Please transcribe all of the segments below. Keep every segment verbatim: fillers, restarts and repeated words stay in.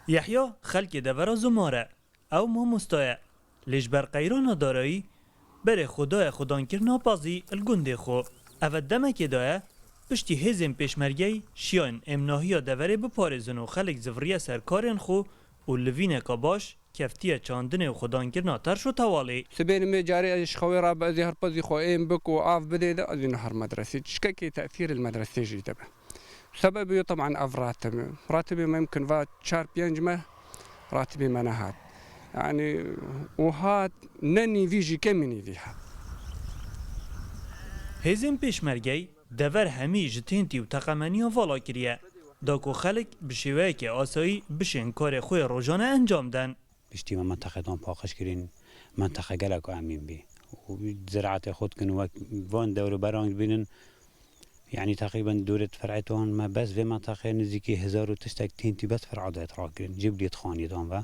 Yehya xelkê devera Zumar e. Ew mamosta ye. Lê ji ber qeyrana darayî berê xwe daye xwedankirina pezî li gundê xwe. Ev demekê daye piştî hêzên pêşmergeyî şiyayên êmnahiya deverê biparêzin û xelk zivriye ser karên xwe û li vîneka baş keftiye çandinê û xwedankirina terş û tewalê. Sibê nimê carê ez ji xewê rabe, ez ê her pezî xwe êm bik û av bidê de, ez ê nehar medresê. Tiştekê tesîr li medresê jî dibe. Sebebê wê teban ev ratim e. Ratibê me yimkin va çar pênc meh ratibê me nehat. Yani û hat ne nîvî jî kemî nîvî hat. Hêzên pêşmergeyî dever hemî ji têntî û teqemeniya vala kiriye. Da ku xelk bi şêweyeke asayî bişên karê xwe yê rojane encam den. Piştî me menteqedan paqij kirîn, menteqe gelek emîn bî. Û ziraetê xwe dikin wek van dewrberan bînin. Yani teqrîben dûrê fer'ê wan me bes vê menteqê nizîkî hezar û tiştek têntî bes fer'a dayet rakirin. Jî bilî dixanî dan ve.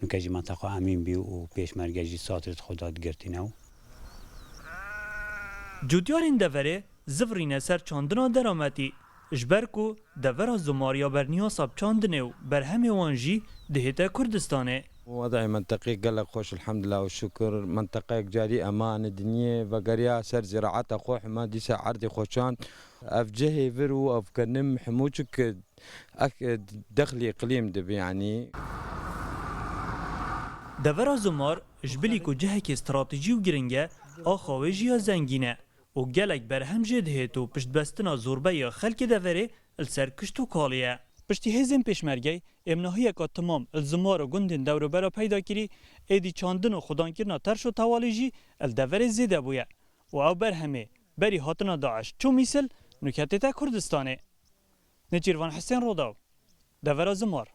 Nuke jî menteqa emîn bî û pêşmerge jî satirê xwe da digirtîne û. Cûtyarên deverê zivrîne ser çandina derametî, ji ber ku devera Zumar ya berniyasa bi çandinê û berhemê wan jî dihête Kurdistanê. وضعی منطقی گەلک خۆش، الحمدلله و شکر. منطقەیەک جاری ئەمانە دنیێ، ڤەگەریا سەر زراعەتە خۆ حما دیسە عەردی خۆچان. ئەف جهێ vir û ئەف گەنم hemû çik ek dexlî îqlîm dibi, yanî. Devera Zumar ji bilî ku cihekê stratejî û giring e, axa wê jî ya zengîn e û gelek berhem jê dihêt û piştbestina zorbe ya xelkê deverê li ser kişt û kalê ye. Piştî hêzên pêşmergeyê êmnahiyeka timam li Zumar û gundên dewrobera peyda kirî, êdî çandin û xudankirina terş û tewalê jî li deverê zêde bûye û ew berhemê berî hatina DAIŞ çû Mîsil, nûke tête Kurdistanê. Nêçîrvan Hisên Rodaw, Devera Zumar.